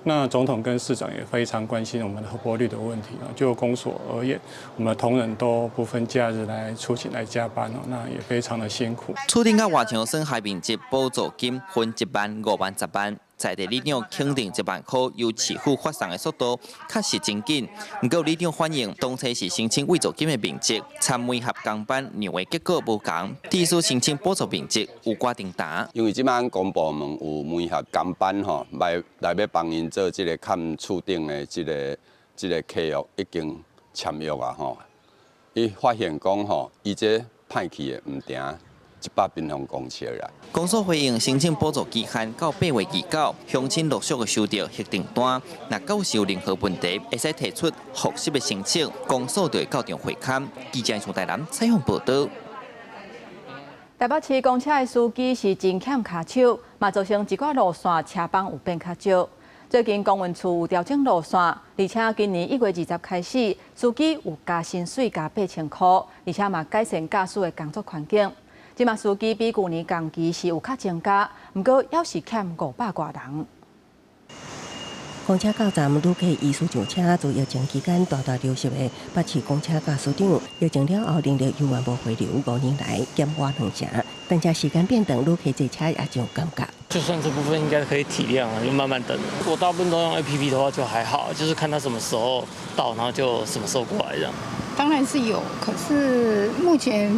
那總統跟市長也非常關心我們的核撥率的問題啊。就公所而言，我們同仁都不分假日來出勤來加班哦，那也非常的辛苦。厝頂佮外牆損害面積補助金分1萬、5萬、10萬。在地里長肯定1萬塊由市府發送的速度確實真緊，毋過里長反映，當初是申請慰助金的面積，參媒合工班量的結果無仝，致使申請補助面積有寡重擔。因為這擺公部門有媒合工班吼，來欲幫𪜶做這個崁厝頂的這個契約已經簽約啊吼，伊發現講吼，伊這歹去的毋定100平方公尺啦。公所回應申請補助期限到8月29，鄉親陸續的收到核定單，若閣有任何問題，會使提出複習的申請，公所就會到場會勘。記者從台南採訪報導。台北市公車的司機是真欠跤手，嘛造成一寡路線車班有變較少。最近公運處有調整路線，而且今年1月20開始，司機有加薪水加8000塊，而且嘛改善駕駛的工作環境。這馬司機比舊年同期是有較增加，毋過猶是欠500外人。公車到站旅客依序上車，自疫情期間大大流失的北市公車駕駛長，疫情了後人力猶原無回流，5年來減倚2成，等車時間變長，旅客坐車也真有感覺。就算這部分應該可以體諒啊，就慢慢等。如果大部分都用 APP 的話，就還好，就是看他什麼時候到，然後就什麼時候過來這樣。當然是有，可是目前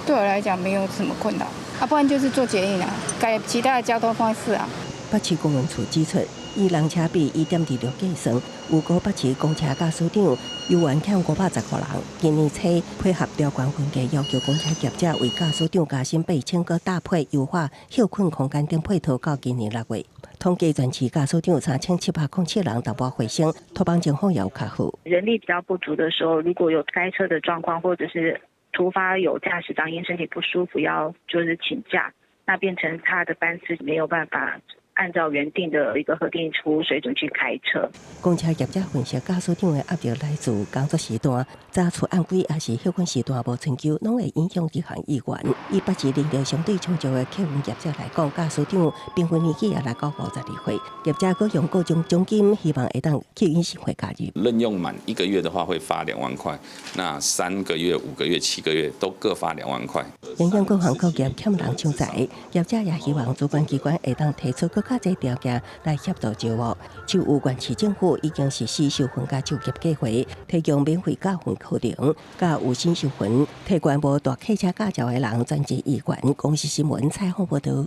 對我來講沒有什麼困擾。啊，不然就是坐捷運啊，改其他的交通方式啊。北市公運處指出，以人車比1.26計算，預估北市公車駕駛長猶原欠510個人。今年初配合調懸分價，要求公車業者為駕駛長加薪8000，閣搭配優化歇睏空間等配套，到今年6月，統計全市駕駛長3707人，淡薄回升，脫班情況也有較好。人力比較不足的時候，如果有塞車的狀況，或者是突發有駕駛長因身體不舒服要就是請假，那變成他的班次沒有辦法按照原定的一個核定服務水準去開車。公車業者分析，駕駛長的壓力來自工作時段、早出晚歸，抑是歇睏時段無春秋，攏會影響執行意願。以北市人力相對充足的客運業者來講，駕駛長平均年紀也來到52歲，業者閣用各種獎金，希望會當吸引新血加入。任用滿一個月的話，會發2萬塊；那3個月、5個月、7個月都各發2萬塊。影響各行各業欠人搶才，業者也希望主管機關會當提出閣較濟條件來協助招募。就有縣市政府已經實施受訓佮就業計劃，提供免費教訓課程，佮有薪受訓，提懸無大客車駕照的人轉職意願。公視新聞採訪報導。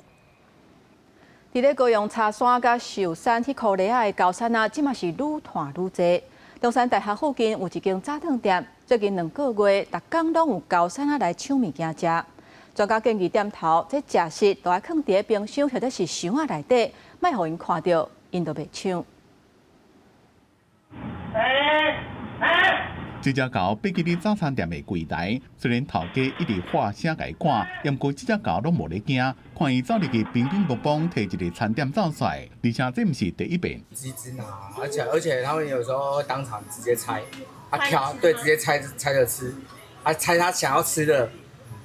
佇咧高雄柴山佮壽山彼箍犁仔的猴瘦仔，這馬是愈湠愈濟。中山大學附近有一間早頓店，最近2個月，逐工攏有猴瘦仔來搶物件食。專家建議店頭這食食都愛囥佇咧冰箱或者是箱仔內底，莫予𪜶看著，𪜶就袂搶。這隻猴爬去早餐店的櫃台，雖然頭家一直喊聲共伊趕，毋過這隻猴攏無咧驚，看伊走入去乒乒乓乓提一个餐點走出來，而且這毋是第一遍。一直拿，而且他們有時候當場直接拆，他挑，對，直接拆拆著吃，他拆他想要吃的，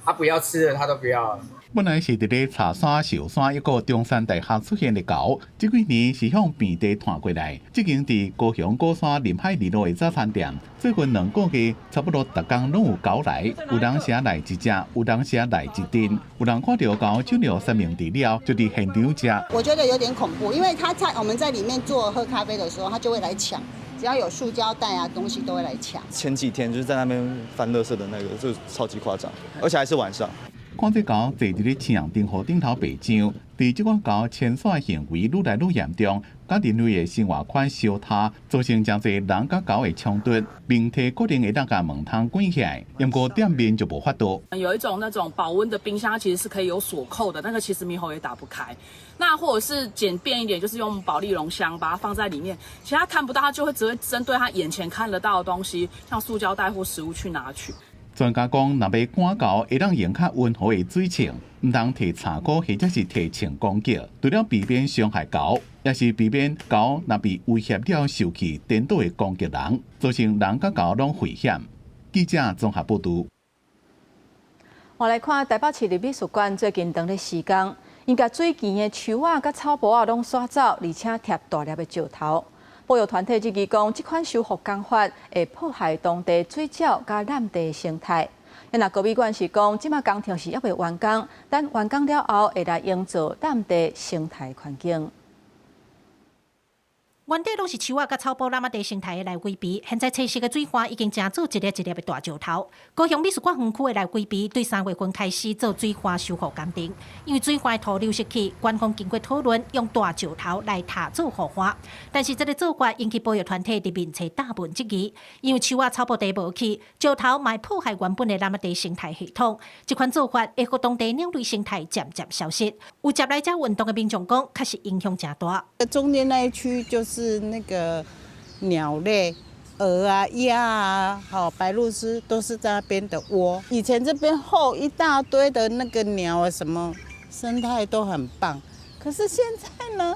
他不要吃的他都不要。本來是佇咧柴山、壽山抑閣中山大學出現的猴，這幾年是向平地湠過來。這間佇高雄鼓山臨海二路的早餐店，最近2個月差不多逐工攏有猴來，有當時來一隻，有當時來一陣，有人看著猴進入三明治了，就佇現場食。我覺得有點恐怖，因為他在我們在裡面做喝咖啡的時候，他就會來搶，只要有塑膠袋啊東西都會來搶。前幾天就是在那邊翻垃圾的那個，就超級誇張，而且還是晚上。看這猴坐佇咧青紅燈號頂頭白上，佇這款猴遷徙行為愈來愈嚴重，佮人類的生活圈相疊，造成誠濟人佮猴的衝突。明體可能會當共門窗關起來，毋過店面就無法度。有一種那種保溫的冰箱，其實是可以有鎖扣的，那個其實獼猴也打不開。那或者是簡便一點，就是用保麗龍箱把它放在裡面，其實他看不到，他就會只會針對他眼前看得到的東西，像塑膠袋或食物去拿取。專家講，若欲趕猴，會當用較溫和的水銃，毋通提柴箍或者是提槍攻擊，除了避免傷害猴，也是避免猴若被威脅了受氣，顛倒會攻擊人，造成人佮猴攏危險。記者綜合報導。我來看台北市立美術館最近當咧施工，𪜶共水墘的樹仔佮草埔仔攏刷走，而且疊大粒的石頭。保育團體質疑講，這款修復工法會破壞當地水鳥佮濫地生態。若高美館是講，這馬工程是猶未完工，等完工了後，會來營造濫地生態環境。原底攏是樹仔佮草埔，濫仔地生態的內歸埤，現在青色的水岸已經成做一粒一粒的大石頭。高雄美術館園區的內歸埤對3月份開始做水岸修復工程，因為水岸的土流失去，官方經過討論用大石頭來疊做護岸，但是這个做法引起保育團體佇面冊大文質疑，因為樹仔草埔地無去，石頭嘛會破壞原本的濫仔地生態系統，這款做法會予當地鳥類生態漸漸消失。有接來遮運動的民眾講，確實影響誠大。中間那一區就是那個鳥類，鵝啊、鴨啊、好白鷺鷥都是在那邊的窩。以前這邊後一大堆的那個鳥啊，什麼生態都很棒。可是現在呢，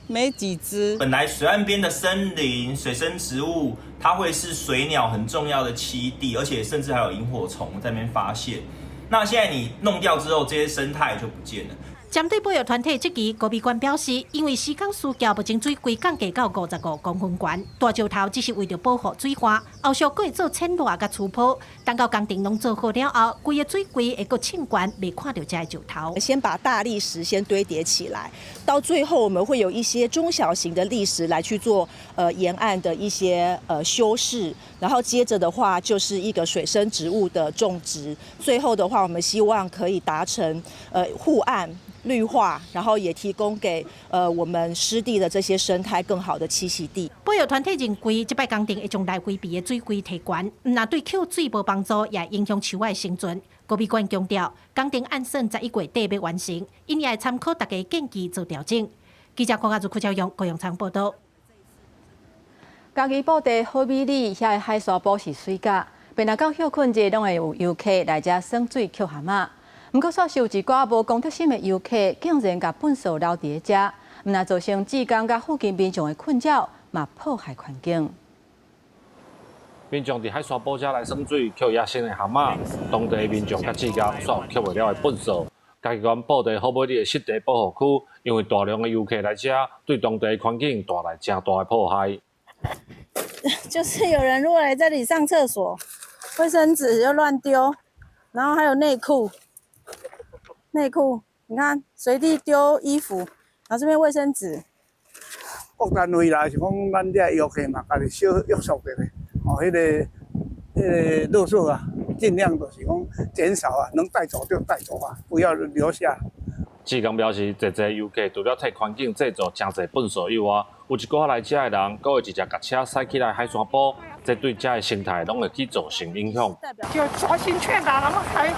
沒幾隻。本來水岸邊的森林、水生植物，它會是水鳥很重要的棲地，而且甚至還有螢火蟲在那邊發現。那現在你弄掉之後，這些生態就不見了。針對保育團體質疑，高美館表示，因為施工需要，目前水櫃降低到55公分懸，大石頭只是為著保護水岸，後續閣會做淺落佮粗鋪。等到工程攏做好了後，規个水櫃會閣凊懸，袂看著這个石頭。先把大礫石先堆疊起來，到最後我們會有一些中小型的礫石來去做沿岸的一些修飾，然後接着的話就是一個水生植物的種植，最後的話我們希望可以達成護岸。綠化，然後也提供給我們濕地的這些生態更好的棲息地。保育團體認為，這擺工程會將內歸埤的水櫃提懸，毋但對抾水無幫助，也影響樹仔的生存。高美館強調，工程按算11月底欲完成，𪜶也會參考大家建議做調整。記者郭亞如、柯超勇、高陽倉報導。嘉義布袋好美里遐个海沙埔是水甲，每若到歇睏日，攏會有遊客來遮耍水抾蛤仔。毋過，煞是有一寡無公德心的遊客，竟然共糞埽留佇咧遮，毋但造成志工佮附近民眾的困擾，嘛破壞環境。民眾佇海沙埔遮來耍水，抾野生的蛤蟆，當地民眾佮志工煞有抾袂了的糞埽。嘉義縣布袋好美里的濕地保護區，因為大量的遊客來遮，對當地環境帶來誠大的破壞。就是有人如果來這裡上廁所，衛生紙又亂丟，然後還有內褲。內褲，你看隨地丟衣服，然後這邊衛生紙。各單位啦，是講咱遮遊客嘛，家己小約束著咧。哦，彼个垃圾啊，盡量就是講減少啊，能帶走就帶走啊，不要留下。志工表示，濟濟遊客除了替環境製造誠濟糞埽以外，有一寡來遮的人，閣會直接共車駛起來海山埔，這對遮的生態攏會去造成影響。就小心勸導，然後還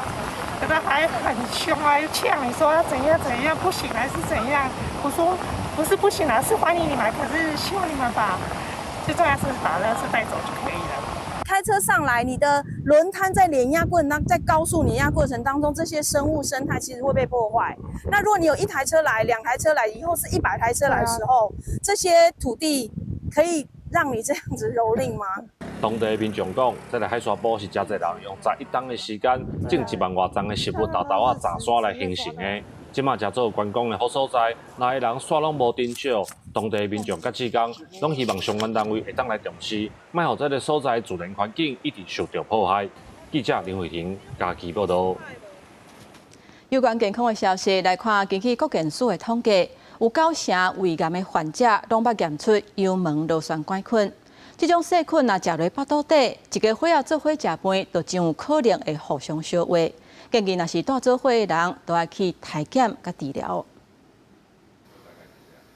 有的還很兇啊，又嗆你說要怎樣怎樣，不行還是怎樣？我說不是不行啊，是歡迎你們，可是希望你們把最重要是把垃圾帶走就可以了。開車上來，你的輪胎在碾壓過程當，在高速碾壓過程當中，這些生物生態其實會被破壞。那如果你有一台車來、兩台車來，以後是100台車來的時候，這些土地可以讓你這樣子蹂躪嗎？當地民眾講，這个海沙埔是誠濟人用11冬的時間種1萬外叢的植物豆豆仔雜沙來形成的。這馬誠做觀光的好所在，來的人煞攏無珍少。當地民眾佮志工攏希望相關單位會當來重視，莫予這个所在自然環境一直受著破壞。記者林慧婷嘉義報導。有關健康的消息來看，根據國健署的統計，有九成胃癌的患者攏捌驗出幽門螺旋桿菌。這種細菌若食入腹肚底，一家伙仔做伙食飯，就真有可能會互相相話。建議若是蹛做伙的人，都愛去篩檢佮治療。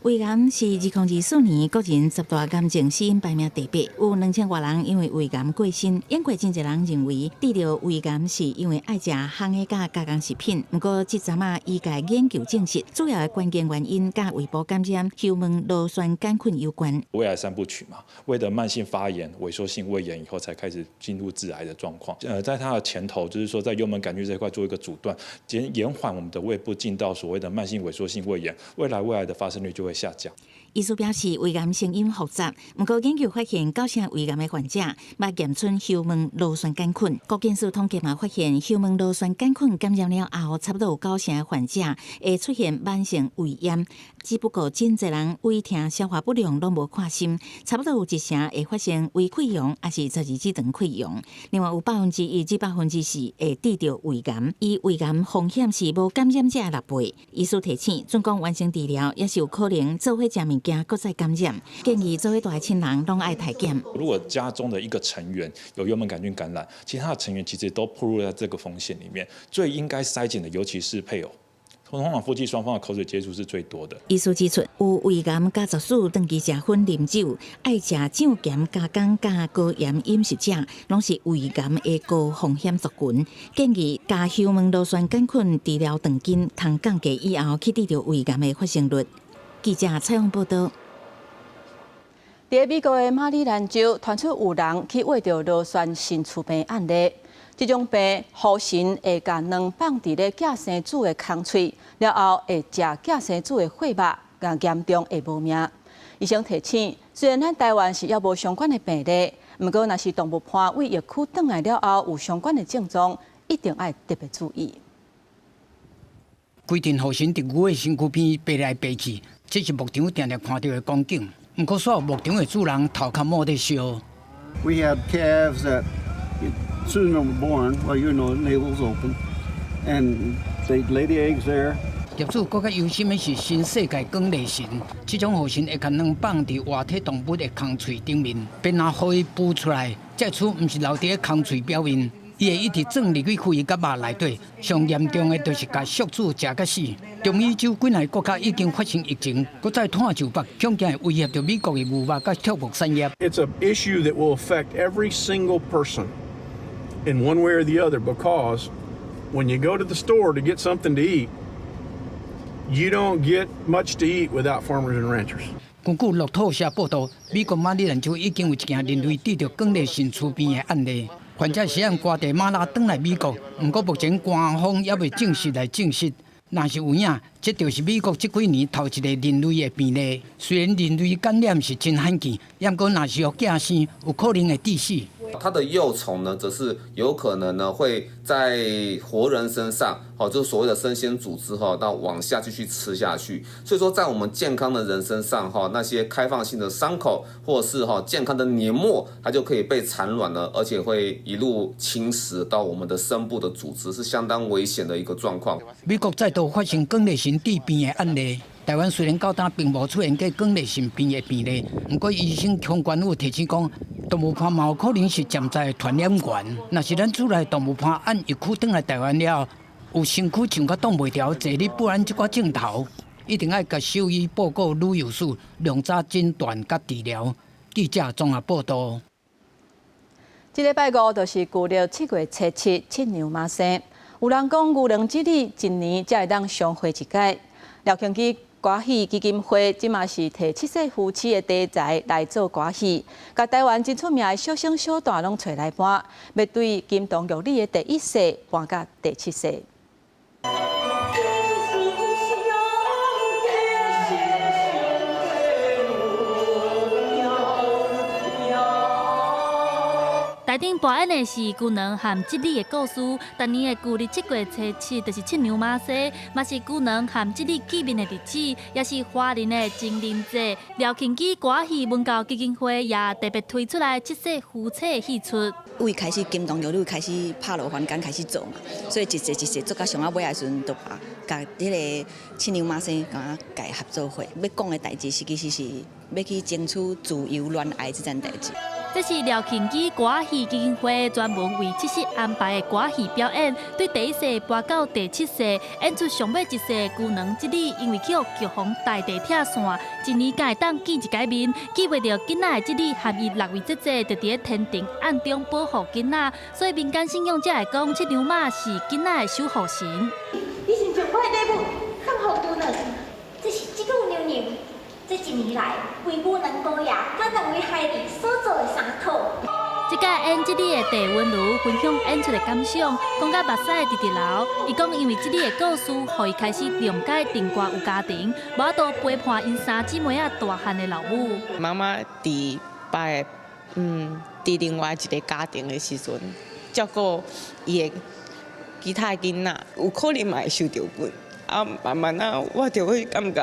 胃癌是2024年國人十大癌症死因排名第八，有2000外人因為胃癌過身。英國真濟人認為得著胃癌是因為愛食烘的佮加工食品。毋過，這陣仔醫界研究證實，主要的關鍵原因佮胃部感染幽門螺旋桿菌有關。胃癌三部曲嘛，胃的慢性發炎、萎縮性胃炎以後，才開始進入致癌的狀況。在它的前頭，就是說在幽門桿菌這塊做一個阻斷，減延緩我們的胃部進到所謂的慢性萎縮性胃炎，未來胃癌的發生率就會下降。醫師表示，胃癌成因複雜，毋過研究發現，九成胃癌的患者捌驗出幽門螺旋桿菌。國健署統計嘛發現，幽門螺旋桿菌感染了後，差不多有九成的患者會出現慢性胃炎。只不過真濟人胃疼、消化不良攏無看深，差不多有一成會發生胃潰瘍，抑是十二指腸潰瘍。另外有1%至4%會得著胃癌，伊胃癌風險是無感染者的6倍。醫師提醒，準講完成治療，也是有可能做伙食物件，閣再感染。建議做伙蹛的親人攏愛篩檢。如果家中的一個成員有幽門桿菌感染，其他的成員其實都暴露在這個風險裡面。最應該篩檢的，尤其是配偶。通常夫妻雙方的口水接觸是最多的。醫師指出，有胃癌家族史、長期食薰啉酒、愛食醬鹹加工佮高鹽飲食者，攏是胃癌的高風險族群。建議共幽門螺旋桿菌治療斷根，通降低以後去得著胃癌的發生率。記者採訪報導。佇美國的馬里蘭州傳出有人去餵著螺旋腎蛆病案例。這種病，雨蠅會共卵放佇咧寄生主的空喙，了後會食寄生主的血肉，共嚴重會無命。醫生提醒，雖然咱台灣是猶無相關的病例，毋過若是動物伴對疫區轉來了後有相關的症狀，一定愛特別注意。規陣雨蠅佇牛的身軀邊爬來爬去，這是牧場定定看著的光景。毋過，所有牧場的主人頭殼冒咧燒。 We had calves that soon they were born, well, navels open, and they'd lay the eggs there. 業主閣較憂心的是新世界捲螺蠅，這種雨蠅會共卵放佇活體動物的空喙頂面，便若予伊孵出來，這蛆毋是留佇咧空喙表面，伊會一直鑽入去肺佮肉內底。上嚴重的就是共宿主食甲死。中美洲幾若個國家已經發生疫情，閣再湠就北，恐驚會威脅著美國的牛肉佮畜牧產業。 It's an issue that will affect every single person in one way or the other because when you go to the store to get something to eat, you don't get much to eat without farmers and ranchers. 根據路透社報導，美國馬里蘭州已經有一件人類得著捲螺腎蛆病的案例，患者是按瓜地馬拉轉來美國，毋過目前官方猶未正式來證實。若是有影，這就是美國這幾年頭一個人類的病例。雖然人類感染是真罕見，毋過若是予寄生，有可能會致死。它的幼蟲呢，則是有可能呢會在活人身上，哦，就是所謂的生鮮組織哈，到往下繼續吃下去。所以說，在我們健康的人身上哈，那些開放性的傷口，或是哈健康的黏膜，它就可以被產卵了，而且會一路侵蝕到我們的深部的組織，是相當危險的一個狀況。美國再度發生捲螺蠅致病的案例。台灣雖然到今並無出現過捲螺腎病的病例，毋過醫生相關有提醒講，動物伴嘛有可能是潛在的傳染源。若是咱厝內動物伴按疫區轉來台灣了後，有身躯穿甲擋袂牢，坐咧不安這寡鏡頭，一定愛共獸醫報告旅遊史，量早診斷佮治療。記者綜合報道。這禮拜五就是舊曆7月初7，七娘媽生。有人講牛郎織女一年才會當相會一擺。廖慶基歌戲基金會這馬是提七世夫妻的題材來做歌戲，共台灣真出名的小生小旦攏揣來搬，欲對金童玉女的第一世搬到第七世。台頂播演的是牛郎和織女的故事。逐年的舊曆7月初7，就是七娘媽生，嘛是牛郎和織女見面的日子，也是華人的情人節。廖慶基歌戲文教基金會也特別推出來七世夫妻的戲出。為開始金童玉女開始拍落凡間開始做嘛，所以一世一世做到上仔尾的時陣，就把共彼个七娘媽生共佮合做伙。欲講的代誌是其實是欲去爭取自由戀愛這件代誌。這是廖慶基歌戲基金會專門為七夕安排的歌戲表演，對第一世播到第七世，演出上尾一世牛郎織女，因為去予強風大地拆散，一年才會當見一擺面，見袂著囡仔的織女和伊六位姐姐，就佇咧天庭暗中保護囡仔，所以民間信仰者會講，七娘媽是囡仔的守護神。你是將我的禮物送予牛郎，這是這久娘娘這一年來為牛郎姑爺佮兩位孩兒所做的衫褲。這屆演織女的鄭文如分享演出的感想，講到目屎直直流。伊講因為織女的故事，予伊開始諒解鄭歌有家庭，無法度陪伴𪜶三姊妹仔大漢的老母。媽媽佇別佇另外一个家庭的時陣，照顧伊的其他的囡仔，有可能嘛會受著棍。啊，慢慢啊，我就會感覺，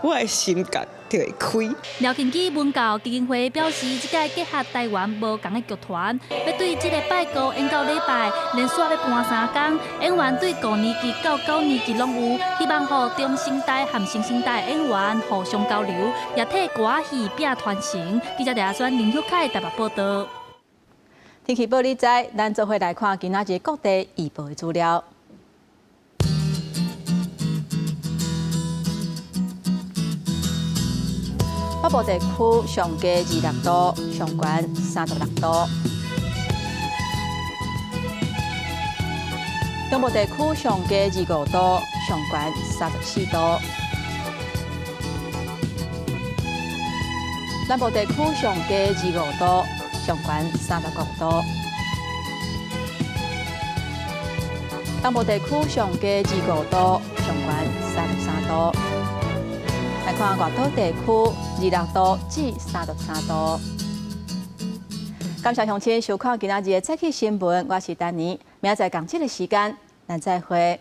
我的心結就會開。廖慶基文教基金會表示，這屆結合台灣無仝的劇團，欲對這个拜五演到禮拜，連續欲搬3工，演員對5年級到9年級攏有，希望予中生代和新生代演員互相交流，也替歌戲拼傳承。記者李阿選、林玉凱台北報道。天氣報你知，咱做伙來看今仔日各地預報的資料。北部地區上低26度，上懸36度；中部地區上低25度，上懸34度；南部地區上低25度，上懸35度；東部地區上低25度，上懸33度。來看外島地區26度至33度。感謝鄉親收看今仔日的早起新聞，我是丹妮，明仔載仝這个時間，咱再會。